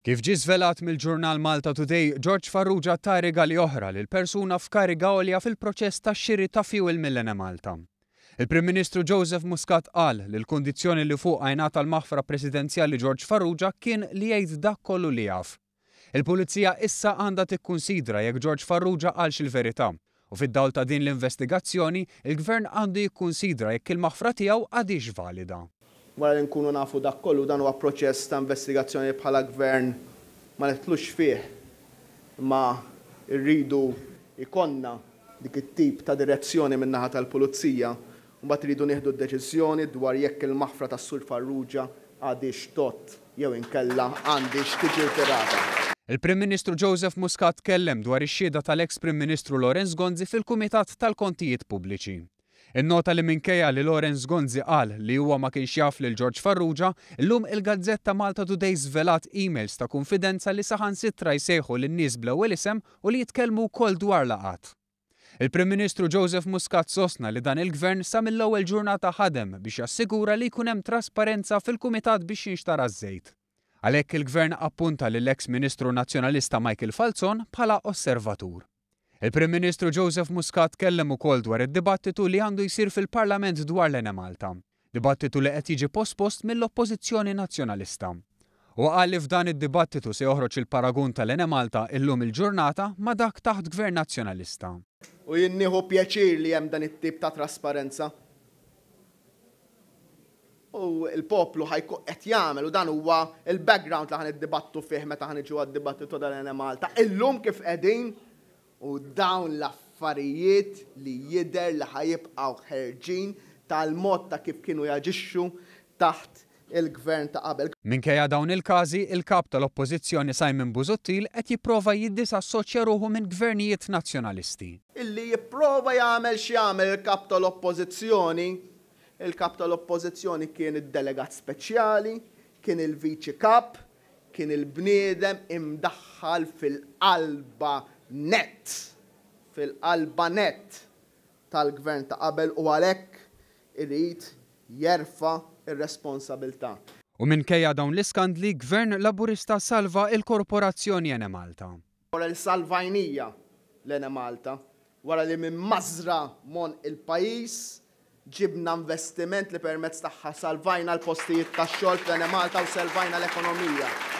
Kif ġie żvelat mill-ġurnal Malta Today, George Farrugia ta rigali oħra lil persuna f'kariga għolja fil-proċess tax-xiri ta' fuel mill-Enemalta. Il-Prim Ministru Joseph Muscat qal li l-kundizzjoni li fuqha ingħata l-maħfra presidenzjali George Farrugia kien li jgħid dak kollu li jaf. Il-Pulizija issa għandha tikkunsidra jekk George Farrugia qalx il-verità u fid-dawl ta' din l-investigazzjoni, il-Gvern għandu jikkunsidra jekk il-maħfra tiegħu għadhiex valida. Wara li nkunu nafu dak kollu, dan huwa proċess ta' investigazzjoni li bħala Gvern ma nidħlux fih imma rridu jkollna dik it-tip ta' direzzjoni min-naħa tal-Pulizija u mbagħad irridu nieħdu d-deċiżjoni dwar jekk il-maħfra tas-Sur Farrugia għadhiex tgħodd jew inkella għandhiex tiġi rtirata. Il-Prim Ministru Joseph Muscat tkellem dwar ix-xhieda tal-eks Prim Ministru Lawrence Gonzi fil-Kumitat tal-Kontijiet Pubbliċi. Innota li minkejja li Lawrence Gonzi qal li huwa ma kienx jaf lil George Farrugia, illum il-gazzetta Malta Today żvelat emails ta' kunfidenza li saħansitra jsejħu lin-nies bl-ewwel isem u li jitkellmu wkoll dwar laqgħat. Il-Prim Ministru Joseph Muscat sostna li dan il-Gvern sa mill-ewwel ġurnata ħadem biex jassigura li jkun hemm trasparenza fil-Kumitat biex jinxtara ż-żejt. Għalhekk il-Gvern appunta lill-eks Ministru Nazzjonalista Michael Falzon bħala osservatur. Il-Prim Ministru Joseph Muscat tkellem ukoll dwar id-dibattitu li għandu jsir fil-Parlament dwar l-Enemalta. Dibattitu li qed jiġi pospost mill-Oppożizzjoni Nazzjonalista. Huwa qal li f'dan id-dibattitu se joħroġ il-paragun tal-Enemalta illum il-ġurnata ma' dak taħt Gvern Nazzjonalista. U jien nieħu pjaċir li hemm dan it-tip ta' trasparenza. U l-poplu ħa jkun qed jagħmel u dan huwa l-background li ħa niddibattu fih meta ħa niġu għad-dibattitu tal-Enemalta. Illum kif qegħdin u dawn l-affarijiet li jidher li ħa jibqgħu ħerġin tal-mod ta' kif kienu jaġixxu taħt il-gvern ta' qabel. Minkejja dawn il-każi, il-Kap tal-Oppożizzjoni Simon Busuttil qed jipprova jiddisassoċja ruħu minn gvernijiet Nazzjonalisti. Illi jipprova jagħmel x'jagħmel il-Kap tal-Oppożizzjoni, Il-Kap tal-Oppożizzjoni kien id-delegat speċjali, kien il-Viċi Kap, kien il-bniedem imdaħħal fil-qalba nett, fil-qalba nett tal-Gvern ta' qabel u għalhekk irid jerfa' r-responsabilità. U minkejja dawn l-iskandli, Gvern Laburista salva il-Korporazzjoni Enemalta. Wara li salvajnija l-Enemalta, wara li minn mażra m'għonq il-pajjiż Ġibna investiment li permezz tagħha salvajna l-postijiet tax-xogħol fl-Enemalta u selvajna l-ekonomija.